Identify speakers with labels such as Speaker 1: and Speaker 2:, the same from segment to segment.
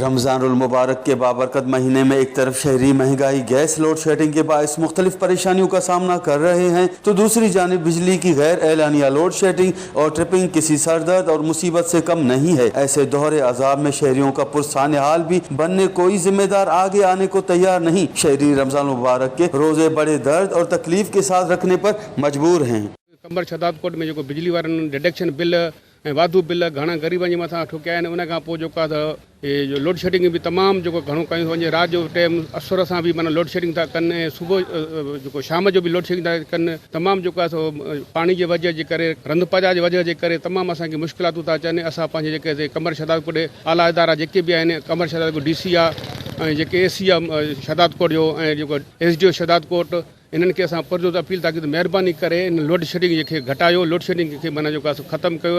Speaker 1: रमज़ान उल मुबारक के बाबरकत महीने में एक तरफ शहरी महंगाई, गैस लोड शेडिंग के बायस मुख्तलिफ परेशानियों का सामना कर रहे हैं, तो दूसरी जानिब बिजली की गैर एलानिया लोड शेडिंग और ट्रिपिंग किसी सरदर्द और मुसीबत से कम नहीं है। ऐसे दोहरे अजाब में शहरियों का पुरसान हाल भी बनने कोई जिम्मेदार आगे आने को तैयार नहीं। शहरी रमज़ान मुबारक के रोज़े बड़े दर्द और तकलीफ के साथ रखने पर मजबूर हैं।
Speaker 2: कंबर शहदादकोट में जेको बिजली वारनि डिडक्शन बिल ऐं वाधू बिल घणा ग़रीबनि जे मथां ठुकिया आहिनि। उन खां पोइ जेको आहे त हे जो लोड शेडिंग बि तमामु जेको घणो कयो थो वञे, राति जो टाइम असुर सां बि माना लोड शेडिंग था कनि ऐं सुबुह जेको शाम जो बि लोड शेडिंग था कनि। तमामु जेको आहे सो पाणी जे वजह जे करे, रंध पचा जे वजह जे करे तमामु असांखे मुश्किलातूं था अचनि। असां पंहिंजे जेके हिते कंबर शहदादकोट आला इदारा जेके बि आहिनि, कंबर शहदादकोट डी सी आहे ऐं जेके ए सी आहे शहदादकोट जो ऐं जेको एस डी ओ शहदादकोट, इन्हनि खे असां पुरज़ोर अपील था कयूं त महिरबानी करे इन लोड शेडिंग खे घटायो, लोड शेडिंग खे माना जेको आहे सो ख़तमु कयो।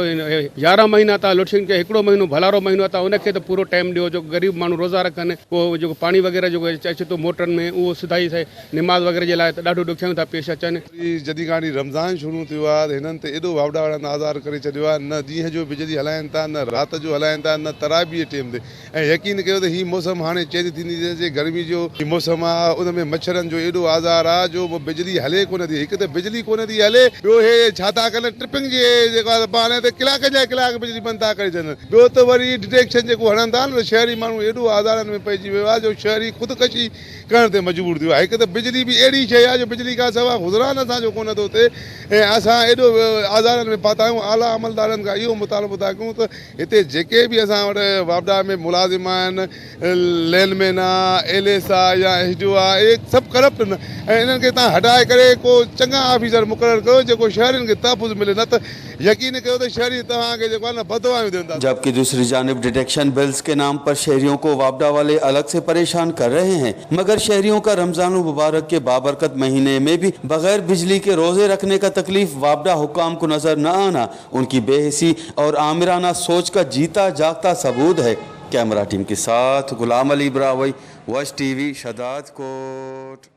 Speaker 2: 11 महीना तव्हां लोड शेडिंग खे, हिकिड़ो महीनो भलारो महीनो आहे, तव्हां उनखे त पूरो टाइम ॾियो। जो ग़रीब माण्हू रोज़ा रखनि, पोइ जेको पाणी वग़ैरह जेको अचे थो मोटरनि में, उहो सिधाई साई निमाज़ वग़ैरह जे लाइ त ॾाढो ॾुखियायूं था पेश अचनि।
Speaker 3: जॾहिं खां रमज़ान शुरू थियो आहे त हिननि ते एॾो वावडा वारनि आज़ार करे छॾियो आहे, न ॾींहं जो बिजली हलाइनि था, न राति जो हलाइनि था, न तराबी जे टाइम ते। ऐं यकीन कयो त हीउ मौसम हाणे चेंज थींदी थी अचे, गर्मी जो मौसम आहे, उन में मच्छरनि जो एॾो आज़ार आहे जो बिजली हले कोन थी। हिकु त बिजली कोन थी हले, ॿियो हे छा था कनि, ट्रिपिंग जे जेको आहे बहाने ते कलाकनि जा कलाक बिजली बंदि था करे छॾनि। ॿियो त वरी डिटेक्शन जेको हणनि था न, शहरी माण्हू एॾो आज़ारनि में पइजी वियो आहे जो शहरी ख़ुदकशी करण ते मजबूर थी वियो आहे। हिकु त बिजली बि अहिड़ी शइ आहे जो बिजली खां सवाइ गुज़रान असांजो कोन थो थिए ऐं असां एॾो आज़ारनि में पाता आहियूं। आला अमलदारनि खां इहो मुतालबो था कयूं त हिते जेके बि असां वटि वापडा में मुलाज़िम आहिनि, लैंडमैन आहे, एल एस आहे या एस डी ओ आहे, इहे सभु करप्ट आहिनि ऐं इन्हनि खे तव्हां हटाए करे को चङा ऑफिसर मुक़ररु कयो जेको शहरियुनि खे तहफ़ुज़ मिले, न त यकीन कयो त शहरी तव्हांखे जेको आहे न बदवायूं ॾियनि था।
Speaker 1: जबकि दूसरी जानिब डिटेक्शन बिल्स के नाम पर शहरियों को वापडा वाले अलग से परेशान कर रहे हैं, मगर शहरियों का रमज़ान मुबारक के बाबरकत महीने में भी बगैर बिजली के रोज़े रखने का तकलीफ वापडा हुक्काम को नज़र न आना उनकी बेहिसी और आमिराना सोच का जीता जागता सबूत है। कैमरा टीम के साथ गुलाम अली ब्रावई, वश टीवी, शहदादकोट।